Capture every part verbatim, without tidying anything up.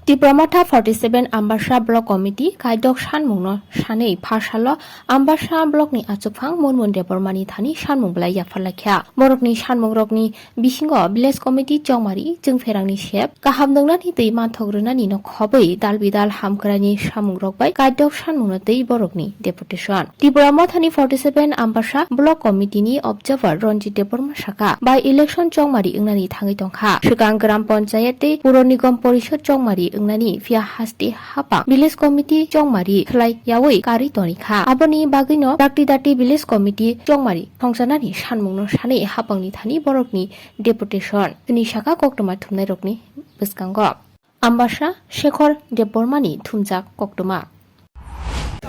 Tipra Motha forty seven Ambasa Block Committee kaidok sanmungno sanwi pha salo Ambasa Blockni achukphang Munmun Debbarmani thani sanmung belai yapharlaikha. Borokni sanmungrokni bisingo Village Committee chongmari, chwngpherangni sep, kaham nwngnani twi manthok rwnani no khobwi dal bidal hamkraini samungrok bai kaidok sanmungno twi borokni deputation. Tipra Mothani forty seven Ambasa Block Committee ni observer Ranjit Debbarma saka, by election chongmari wngnani thangwi tongkha. Swkang Gram Panchayat tei Puro Nigam Porishod chongmari wngnani, phiya haste hapang Village Committee chongmari khlai yaui karwi tonikha. Aboni bagwino dakti dakti Village Committee chongmari thongsanani sanmungno sanwi hapangni thani borokni deputation hwnwi saka koktwma thumnairokni bwskango. Ambasa Shekhar Debbarmani thumjak koktwma.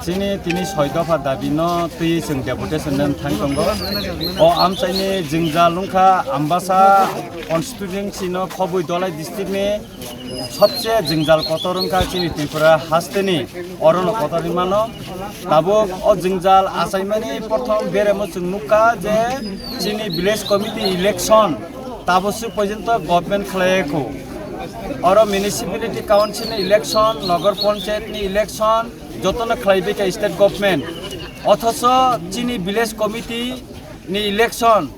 Chini tini soi dopha dabi no twi chwng deputation no thang tongo. O amchaini jwngjal wngkha Ambasa constituency no khobwi Dholai district ni sobse jwngjal kotor wngkha chini Tripura hasteni, oro no kotor wngmano. Tabuk o jwngjal achaimani prothom beremo chwng nukha je chini village committee election tabuk swk porjonto government khlaiya kho. Oro municipality council ni election, nogor panchayat ni election, jotono khlaibai kha state government. Othoso chini village committee ni election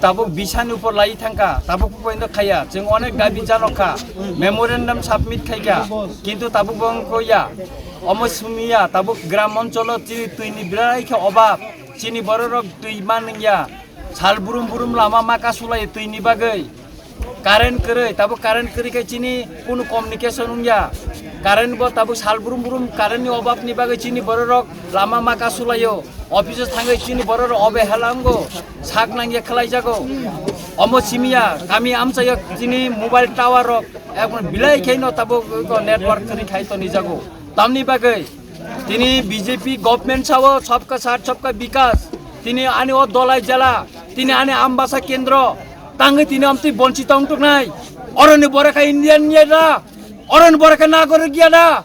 tabuk bisani upor lai thangkha, tabuk poino khaiya. Chwng onek dabi janokha, memorandum submit khaikha, kintu tabuk bo wngkha ya. Omo simiya, tabuk gram oncholo chini twini birai khe obab, chini bororok twi manliya. Sal burum burum lama ma kasulai twini bagwi. Current kwrwi, tabuk current kwrwi khe chini kunu communication wngya. Current bo tabuk sal burum burum current ni obab ni bagwi chini bororok lama ma kasulaio. Office o thangwi chini bororok obehela wngo. Sak nangya khlaijago. Omo simiya, kami amchaio chini mobile tower rok ekdom bilai khe no tabuk network kwrwi khai tonijago. Tamni bagwi tini B J P government sao sabka saath sabka bikas. Tini ani o Dholai jela, tini ani Ambasa kendro, tangwi tini amtwi bonchito wng tongnai. Oroni borok khe Indian ya da? Oroni borok khe nagorik ya da?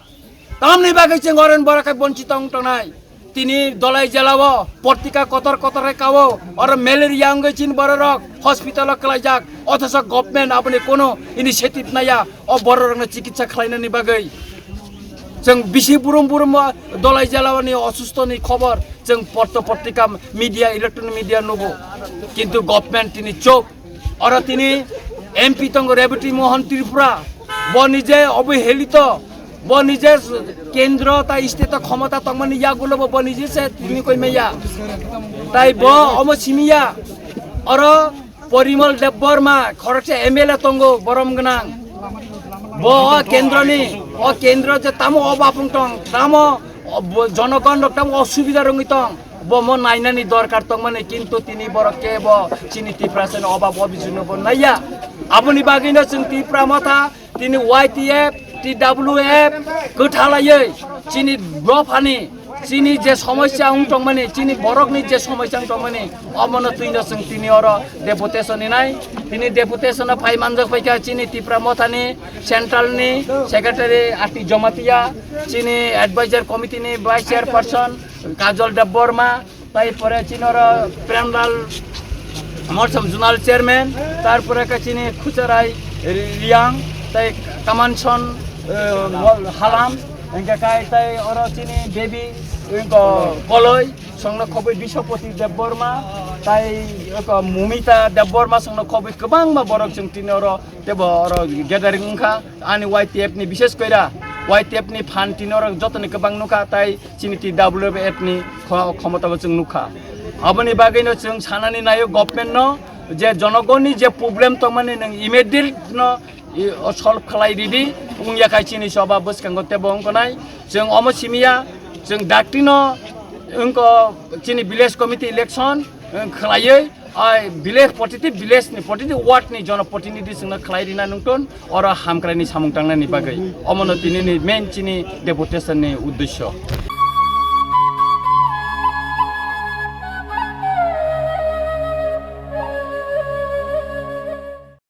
Tamni bagwi chwng oroni borok khe bonchito wng tongnai. Tini Dholai jela o portika kotor kotor khe kao, oro malaria wngwi chini bororok hospital o kwlaijak, othoso government aboni kono initiative naya o bororokno chikitsa khlainani bagwi. Chwng bisi burum burum o Dholai jela o ni osustho ni khobor chwng porto portika media, electronic media nugo, kintu government tini chuk. Oro tini M P tongo Rebati Mohan Tripura, bo nije obohelito, bo nije kendro ta state o khomota tongmani yagulo bo, bo nije se tini koi maya. Tai bo omo simiya. Oro Porimal Debbarma khoroksa M L A tongo borom gwnang. Bo o kendroni, o kendro je tamo obab wng tong, tamo o bo-, jonogon rok tamo osubida rwngwi tong, bo mo nainani dorkar tongmani, kintu tini borok kebo chini Tiprasani obab obijugno bo naiya. Aboni bagwino chwng Tipra Motha tini Y T F, T W F kwthalaiwi chini dophani, chini je somosya wng tongmani, chini borokni je somosya wng tongmani, omono twino chwng tini oro deputation hinai. Tini deputation o phai manjak paikha chini Tipra Mothani central ni secretary Ati Jamatia, chini advisor committee ni vice chairperson Kajol Debbarma, tai pore chini oro Premlal Morsam zonal chairman, tarpore khe chini Khucharai Riang, tai Kamanson, eh, Halam, hingke kai tai oro chini baby, wngko Koloi, songno khobwi Biswapati Debbarma, tai wngko Mumita Debbarma, songno khobwi kwbangma borok chwng tini oro tebo oro gathering wngkha. Ani Y T F ni bishes koira Y T F ni phan tini oro jotoni kwbang nukha, tai chini T W F ni kho-, khomotabo chwng nukha. Aboni bagwino chwng sanani naio government no je jonogonni je problem tongmani nwng immediate no i, o solve khlai ridi, wngya khai chini soba bwskango tebo wngkha nai. Chwng omo simiya, chwng daktino wngko chini village committee election, wng khlaiwi, ai village, protiti village ni, protiti ward ni jonoprotinidhi chwngno khlai rina nungton, oro hamkraini samung tangnani bagwi. Omono tinini main chini deputation ni uddesyo.